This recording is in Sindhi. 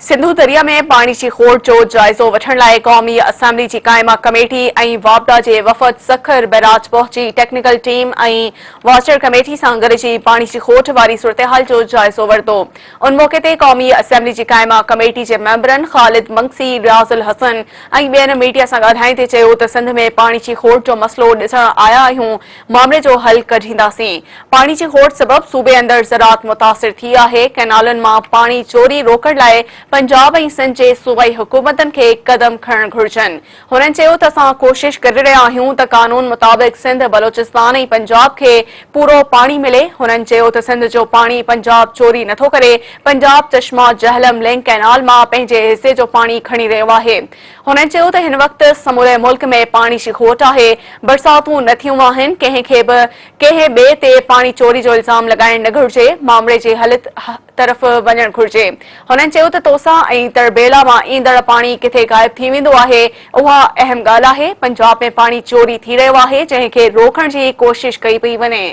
سنڌو درياء ۾ پاڻي جي کوٽ جو جائزو وٺڻ لاء قومي اسيمبلي جي قائمه ڪميٽي ۽ واپڊا جي وفد سکر بئراج پهچي ٽيڪنيڪل ٽيم ۽ واٽر ڪميٽي سان گڏجي پاڻي جي کوٽ واري صورتحال جو جائزو ورتو. ان موقعي تي قومي اسيمبلي جي قائمه ڪميٽي جي ميمبرن خالد منگسي، رياض الحسن ۽ ٻين ميڊيا سان ڳالهائيندي چيو ته سنڌ ۾ پاڻي جي کوٽ جو مسئلو ڏسڻ آيا آهيون، مامري جو حل ڪڍينداسين. پاڻي جي کوٽ سبب صوبي اندر زراعت متاثر ٿي آهي، ڪئنالن مان پاڻي چوري روڪڻ لاء پنجاب ۽ سنڌ جي صوبائي حڪومتن کي قدم کڻڻ گهرجن. هنن چيو ته اسان ڪوشش ڪري رهيا آهيون ته قانون مطابق سنڌ، بلوچستان ۽ پنجاب کي پورو پاڻي ملي. هنن چيو ته سنڌ جو پاڻي پنجاب چوري نٿو ڪري، پنجاب چشما جهلم لنڪ ڪئنال مان پنهنجي حصي جو پاڻي کڻي رهيو آهي. هنن چيو ته هن وقت سموري ملڪ ۾ پاڻي جي کوٽ آهي، برساتون نه ٿيون آهن، ڪنهن کي به ڪنهن ٻئي تي پاڻي چوري جو الزام لڳائڻ نه گهرجي، مامري جي حل طرف وڃڻ گهرجي. هنن چيو ته توسا ۽ تربيلا مان ايندڙ پاڻي ڪٿي غائب ٿي ويندو آهي، اها اهم ڳالهه آهي، پنجاب ۾ پاڻي چوري ٿي رهيو آهي، جنهن کي روڪڻ جي ڪوشش ڪئي پئي وڃي.